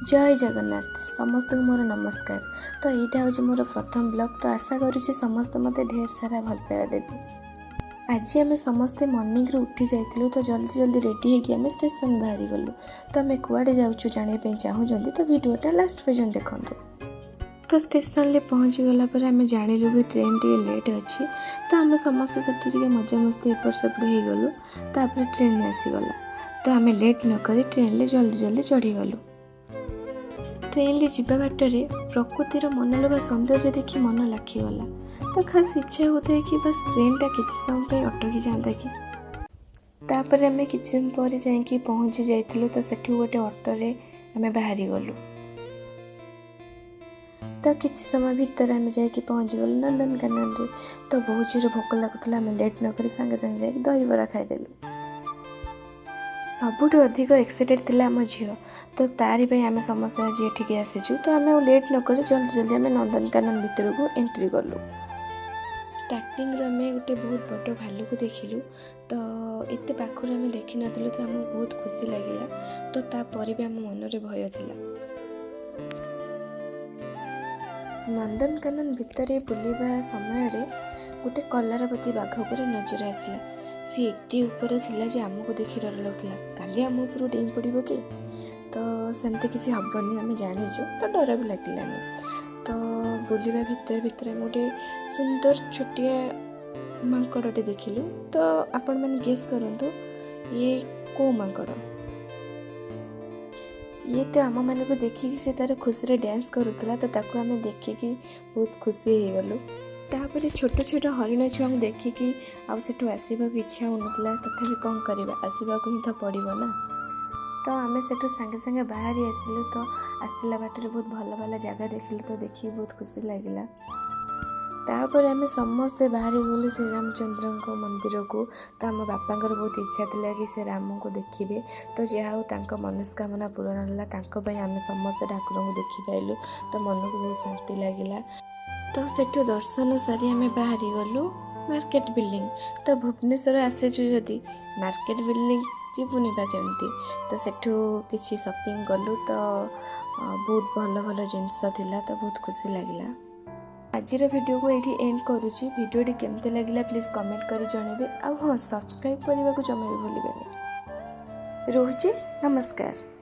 ଜୟ ଜଗନ୍ନାଥ। ସମସ୍ତଙ୍କୁ ମୋର ନମସ୍କାର। ତ ଏଇଟା ହେଉଛି ମୋର ପ୍ରଥମ ବ୍ଲଗ୍। ତ ଆଶା କରୁଛି ସମସ୍ତେ ମୋତେ ଢେର ସାରା ଭଲ ପାଇବା ଦେବେ। ଆଜି ଆମେ ସମସ୍ତେ ମର୍ଣ୍ଣିଂରୁ ଉଠି ଯାଇଥିଲୁ। ତ ଜଲ୍ଦି ଜଲ୍ଦି ରେଡ଼ି ହେଇକି ଆମେ ଷ୍ଟେସନ୍ ବାହାରି ଗଲୁ। ତ ଆମେ କୁଆଡ଼େ ଯାଉଛୁ ଜାଣିବା ପାଇଁ ଚାହୁଁଛନ୍ତି, ତ ଭିଡ଼ିଓଟା ଲାଷ୍ଟ ପର୍ଯ୍ୟନ୍ତ ଦେଖନ୍ତୁ। ତ ଷ୍ଟେସନରେ ପହଞ୍ଚିଗଲା ପରେ ଆମେ ଜାଣିଲୁ ବି ଟ୍ରେନ୍ ଟିକେ ଲେଟ୍ ଅଛି। ତ ଆମେ ସମସ୍ତେ ସେଠି ଟିକେ ମଜାମସ୍ତି ଏପଟ ସେପଟ ହେଇଗଲୁ। ତାପରେ ଟ୍ରେନ୍ ଆସିଗଲା। ତ ଆମେ ଲେଟ୍ ନକରି ଟ୍ରେନ୍ରେ ଜଲ୍ଦି ଜଲ୍ଦି ଚଢ଼ିଗଲୁ। ଟ୍ରେନ୍ରେ ଯିବା ବାଟରେ ପ୍ରକୃତିର ମନଲୋଭା ସୌନ୍ଦର୍ଯ୍ୟ ଦେଖି ମନ ଲାଖିଗଲା। ତ ଖାସ୍ ଇଚ୍ଛା ହେଉଥାଏ କି ବାସ୍ ଟ୍ରେନ୍ଟା କିଛି ସମୟ ପାଇଁ ଅଟକି ଯାଆନ୍ତା କି। ତାପରେ ଆମେ କିଛି ସମୟ ପରେ ଯାଇକି ପହଞ୍ଚି ଯାଇଥିଲୁ। ତ ସେଠୁ ଗୋଟେ ଅଟୋରେ ଆମେ ବାହାରି ଗଲୁ। ତ କିଛି ସମୟ ଭିତରେ ଆମେ ଯାଇକି ପହଞ୍ଚିଗଲୁ ନନ୍ଦନକାନନରେ। ତ ବହୁତ ଜୋରେ ଭୋକ ଲାଗୁଥିଲା। ଆମେ ଲେଟ୍ ନକରି ସାଙ୍ଗେ ସାଙ୍ଗେ ଯାଇକି ଦହିବରା ଖାଇଦେଲୁ। ସବୁଠୁ ଅଧିକ ଏକ୍ସାଇଟେଡ଼ ଥିଲା ଆମ ଝିଅ। ତ ତାରି ପାଇଁ ଆମେ ସମସ୍ତେ ଆଜି ଏଠିକି ଆସିଛୁ। ତ ଆମେ ଆଉ ଲେଟ୍ ନକରି ଜଲ୍ଦି ଜଲ୍ଦି ଆମେ ନନ୍ଦନକାନନ ଭିତରକୁ ଏଣ୍ଟ୍ରି କଲୁ। ଷ୍ଟାର୍ଟିଂରୁ ଆମେ ଗୋଟେ ବହୁତ ବଡ଼ ଭାଲୁକୁ ଦେଖିଲୁ। ତ ଏତେ ପାଖରୁ ଆମେ ଦେଖିନଥିଲୁ, ତ ଆମକୁ ବହୁତ ଖୁସି ଲାଗିଲା। ତ ତାପରେ ବି ଆମ ମନରେ ଭୟ ଥିଲା। ନନ୍ଦନକାନନ ଭିତରେ ବୁଲିବା ସମୟରେ ଗୋଟେ କଲାରାପତି ବାଘ ଉପରେ ନଜର ଆସିଲା। ସିଏ ଏତେ ଉପରେ ଥିଲା ଯେ ଆମକୁ ଦେଖି ଡର ଲାଗୁଥିଲା, କାଲି ଆମ ଉପରୁ ଡେଇଁ ପଡ଼ିବ କି। ତ ସେମିତି କିଛି ହେବନି, ଆମେ ଜାଣିଛୁ। ତ ଡର ବି ଲାଗିଲାନି। ତ ବୁଲିବା ଭିତରେ ଭିତରେ ଆମେ ଗୋଟେ ସୁନ୍ଦର ଛୋଟିଆ ମାଙ୍କଡ଼ଟେ ଦେଖିଲୁ। ତ ଆପଣମାନେ ଗେସ୍ କରନ୍ତୁ, ଇଏ କେଉଁ ମାଙ୍କଡ଼? ଇଏ ତ ଆମମାନଙ୍କୁ ଦେଖିକି ସେ ତା'ର ଖୁସିରେ ଡ୍ୟାନ୍ସ କରୁଥିଲା। ତ ତାକୁ ଆମେ ଦେଖିକି ବହୁତ ଖୁସି ହେଇଗଲୁ। ତାପରେ ଛୋଟ ଛୋଟ ହରିଣ ଛୁଆଙ୍କୁ ଦେଖିକି ଆଉ ସେଠୁ ଆସିବାକୁ ଇଚ୍ଛା ହେଉନଥିଲା। ତଥାପି କ'ଣ କରିବା, ଆସିବାକୁ ହିଁ ତ ପଡ଼ିବ ନା। ତ ଆମେ ସେଠୁ ସାଙ୍ଗେ ସାଙ୍ଗେ ବାହାରି ଆସିଲୁ। ତ ଆସିଲା ବାଟରେ ବହୁତ ଭଲ ଭଲ ଜାଗା ଦେଖିଲୁ। ତ ଦେଖିକି ବହୁତ ଖୁସି ଲାଗିଲା। ତାପରେ ଆମେ ସମସ୍ତେ ବାହାରି ଗଲୁ ଶ୍ରୀରାମଚନ୍ଦ୍ରଙ୍କ ମନ୍ଦିରକୁ। ତ ଆମ ବାପାଙ୍କର ବହୁତ ଇଚ୍ଛା ଥିଲା କି ସେ ରାମଙ୍କୁ ଦେଖିବେ। ତ ଯାହା ହଉ, ତାଙ୍କ ମନସ୍କାମନା ପୂରଣ ହେଲା। ତାଙ୍କ ପାଇଁ ଆମେ ସମସ୍ତେ ଠାକୁରଙ୍କୁ ଦେଖିପାଇଲୁ। ତ ମନକୁ ବହୁତ ଶାନ୍ତି ଲାଗିଲା। ତ ସେଠୁ ଦର୍ଶନ ସାରି ଆମେ ବାହାରି ଗଲୁ ମାର୍କେଟ ବିଲ୍ଡିଂ। ତ ଭୁବନେଶ୍ୱର ଆସିଛୁ ଯଦି ମାର୍କେଟ ବିଲ୍ଡିଂ ଯିବୁନି ବା କେମିତି? ତ ସେଠୁ କିଛି ସପିଂ କଲୁ। ତ ବହୁତ ଭଲ ଭଲ ଜିନିଷ ଥିଲା। ତ ବହୁତ ଖୁସି ଲାଗିଲା। ଆଜିର ଭିଡ଼ିଓକୁ ଏଇଠି ଏଣ୍ଡ କରୁଛି। ଭିଡ଼ିଓଟି କେମିତି ଲାଗିଲା, ପ୍ଲିଜ୍ କମେଣ୍ଟ କରି ଜଣାଇବେ। ଆଉ ହଁ, ସବସ୍କ୍ରାଇବ୍ କରିବାକୁ ଜମା ବି ଭୁଲିବେନି। ରହୁଛି, ନମସ୍କାର।